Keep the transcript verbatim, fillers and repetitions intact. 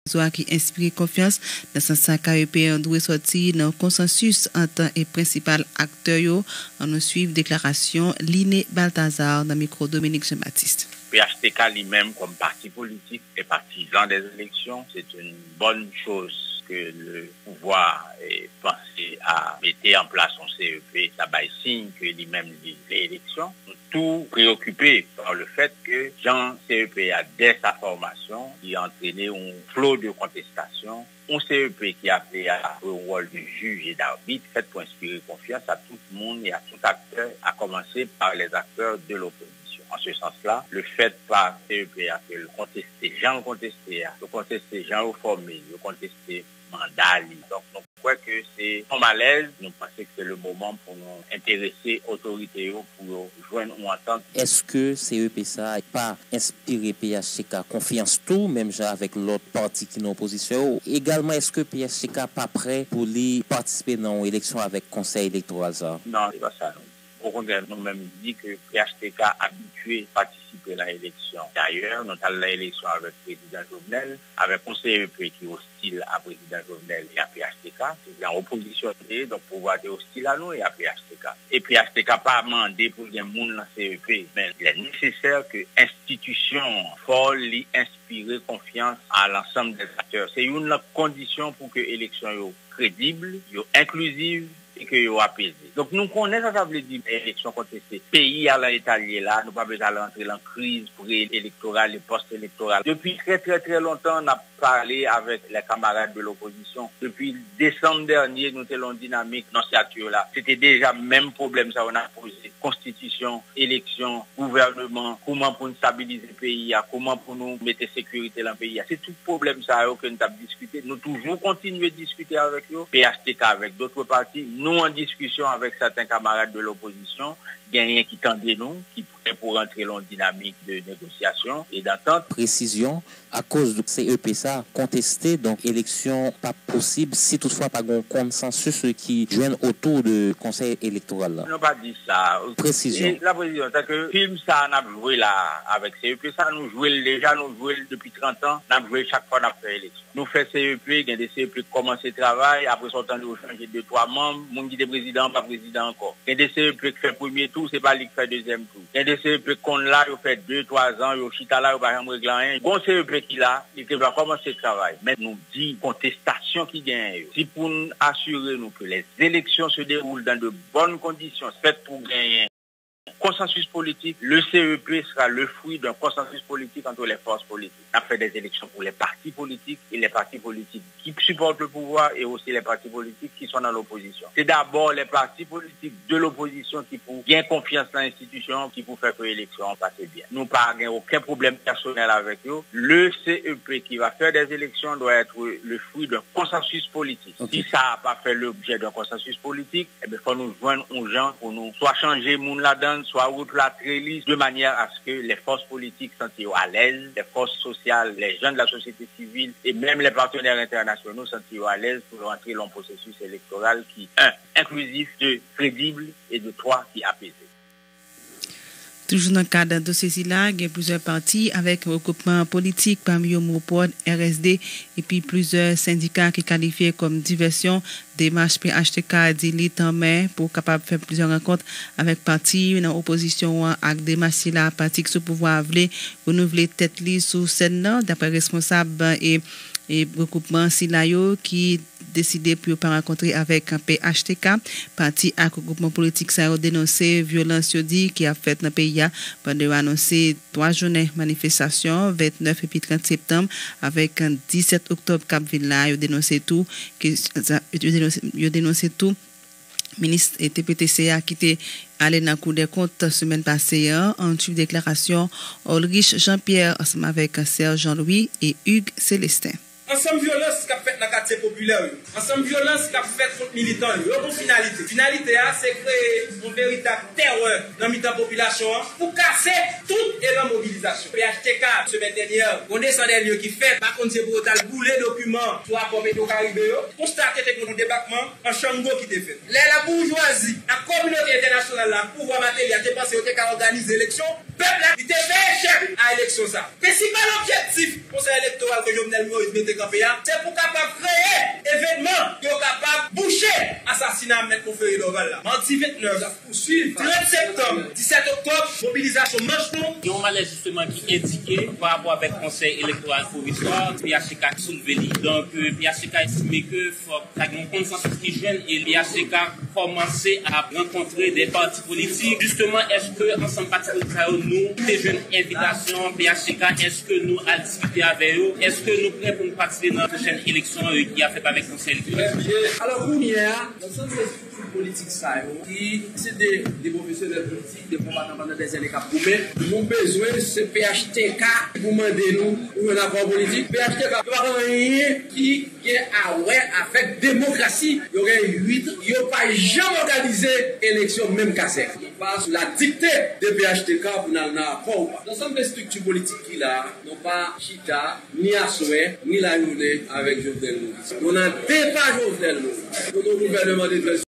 Swa ki enspire konfyans. Nan sans sa, K E P an dwe sòti nan konsansis ant e prensipal aktè yo. Ann nou swiv deklarasyon Line Balthazar nan mikwo Dominique Jean-Baptiste. P H T K li menm kòm pati politik e patizan dè eleksyon, se yon bòn choz ke le pouvwa e panse a mete an plas yon C E P, sa bay siy ke li menm li vle eleksyon. Nou tou preyokipe pa le fèt ke jan C E P a, dè sa fòmasyon, li antrene yon flo de kontestasyon. Yon C E P ki aple a jwe yon wòl de jij e d'arbit, fèt pou enspire konfyans a tout moun e a tout aktè, a kòmanse pa les acteurs de l'opposition. An se sans la, le fèt pa C E P a ke l konteste jan l konteste a, yo konteste jan yo fòme l, yo konteste manda li. Donk, nou kwè ke se yon malèz. Nou panse ke se le moman pou nou enterese otorite yo pou yo jwenn yon antant. Èske C E P sa a pa enspire P H T K konfyans tou, menm jan avèk lòt pati ki nan opozisyon yo? Egalman, èske P H T K pa prè pou li patisipe nan yon eleksyon avèk Konsèy Elektoral sa a? Non, se pa sa nou di. Okontrè, nou menm di ke P H T K abitye patisipe nan eleksyon. Dayè, nou t al nan eleksyon avèk Prezidan Jovenel, avèk yon C E P ki ostil a Prezidan Jovenel e a P H T K. Se an opozisyon te ye, donk pouvwa te ostil a nou e a P H T K. E P H T K pa mande pou l gen moun nan C E P, men il est nécessaire que enstitisyon an, fò li enspire konfyans a l'ensemble des acteurs. Se youn nan kondisyon pou ke eleksyon yo kredib, yo enkliziv e ke yo apeze. Donk, nou konnen sa sa vle di eleksyon konteste. Peyi a lan eta l ye la, nou pa bezwen al rantre lan kriz pre-elektoral e pòst-elektoral. Depi trè, trè, trè lontan, n ap pale avèk les camarades de l'opposition. Depi desanm dènye, nou te lan yon dinamik nan siyati la. Se te deja menm pwoblèm sa yo n ap poze. Konstitisyon, eleksyon, gouvèneman, kouman pou n stabilize peyi a, kouman pou nou mete sekirite lan peyi a. Se tout pwoblèm sa yo ke n t ap diskite. Nou toujou kontinye diskite avèk yo. P H T K avèk dòt pati. Nou an diskisyon avèk sèten kamarad de lopozisyon. Genyen ki tande nou, ki prè pou rantre lan yon dinamik de negosyasyon e dantant. Presizyon, akoz C E P sa konteste, donk eleksyon p ap posib si toutfwa pa gen yon konsansis ki jwenn otou de Konsèy Elektoral la. Nou pa di sa. Presizyon. E la presizyon, se ke fim sa a n ap jwe la avèk C E P sa, nou jwe l deja, nou jwe l depi trant an, n ap jwe l chak fwa n ap fè eleksyon. Nou fè C E P, gen de C E P k kòmanse travay, apre sa w tande yo chanje de twa manm, moun ki te prezidan an pa prezidan ankò. Gen de C E P k fè premye tou, se pa li k fè dezyèm tou. Gen de C E P k konn la, yo fè de, twa zan, yo chita la, yo pa janm regle anyen. Gon C E P ki la, li te dwa kòmanse travay. Men nou di kontestasyon ki genyen yo. Si pou n asire nou ke les élections se déroulent dans de bonnes conditions, fèt pou genyen konsansis politik, le C E P sera le fruit d'un consensus politique entre les forces politiques. N ap fè des élections pour les partis politiques et les partis politiques qui supportent le pouvoir et aussi les partis politiques qui sont dans l'opposition. C'est d'abord les partis politiques de l'opposition ki pou gen konfyans nan enstitisyon an, ki pou fè ke eleksyon an pase byen. Nou pa gen okenn pwoblèm pèsonèl avèk yo. Le C E P qui va faire des élections doit être le fruit d'un consensus politique. Ok. Si sa a pa fè l'objet d'un consensus politique, Ebyen, fò nou jwenn yon jan pou nou swa chanje moun ladan l, swa replatre li, de manière à ce que les forces politiques santi yo alèz, les forces sociales, les gens de la société civile et même les partenaires internationaux santi yo alèz pou yo antre lan yon pwosesis elektoral ki, un, enklizif, deux, kredib, e de twa, ki apeze. Toujou nan kad dosye sila, gen plizyè pati avèk regwoupman politik, pami yo MOPROD, R S D, epi plizyè sendika ki kalifye kòm divèsyon. Demach P H T K di li tanmen pou kapab fè plizyè rankont avèk pati nan opozisyon an ak demach sila. Pati ki sou pouvwa a vle renouvle tèt li sou sèn nan, daprè responsab e, e regwoupman sila yo ki deside pou yo pa rankontre avèk P H T K. Pati ak regwoupman politik sa yo denonse vyolans yo di ki ap fèt nan peyi a, pandan yo anonse twa jounen manifestasyon, vennèf epi trant septanm, avèk disèt oktòb k ap vin la. Yo denonse tou ke, yo denonse, yo denonse tou minis T P T C a ki te ale nan Kou dè Kont semèn pase an. Ann swiv deklarasyon Olrich Jean Pierre ansanm avèk Serge Jean Louis e Hugues Célestin. Ansanm vyolans k ap fèt nan katye popilè yo, ansanm vyolans k ap fèt kont militan yo, yo gon finalite. Finalite a, se kreye yon veritab tèrè nan mitan popilasyon an pou kase tout elan mobilizasyon. P H T K, semèn dènyè, gon desann èlye ki fèt, pa konn se pou yo t al boule dokiman sou akò Petwokaribe yo, konstate te gon debakman an Chango ki te fèt. Lè laboujwazi ak kominote entènasyonal la ak pouvwa Mateli a te panse yo te ka òganize eleksyon, Pèp la, li te veye echèk a eleksyon sa. Prensipal objektif Konsèy Elektoral ke Jovenel Moïse mete kanpe a, se pou kapab kreye evènman ki yo kapab bouche asasina Mèt Monferrier Dorval la. Madi vennèf, trant septanm, disèt oktòb, mobilizasyon manch nou. Gen yon malè jisteman ki endike pa rapò avèk Konsèy Elektoral Pwovizwa, P H T K soulve li. Donk, P H T K estime ke fòk ta gen yon konsansis ki jwenn e P H T K kòmanse ap rankontre de pati politik. Jisteman, èske ansanm pati politik sa yo, nou te jwenn envitasyon P H T K? Èske nou al diskite avè yo? Èske nou prè pou nou patisipe nan pwochèn eleksyon, e, ki ap fèt avèk Konsèy Elektoral? Alò, kounye a, ansanm de estrikti politik sa yo, ki se de, de pwofesyonèl politik, de konbatan pandan dèzène k ap goumen, nou bezwen se P H T K pou mande nou pou jwenn akò politik. P H T K pa gen anyen ki gen a wè avèk demokrasi. Yo gen uit, yo pa janm òganize eleksyon menm kasèk. Nou pa sou la dikte de P H T K pou n al nan akò ou pa. Ansanm de estrikti politik ki la, nou pa chita ni aswè, ni lajounen avèk Jovenel Moïse. Nou nan depa Jovenel Moïse. Nou nan gouvènman de tranzisyon.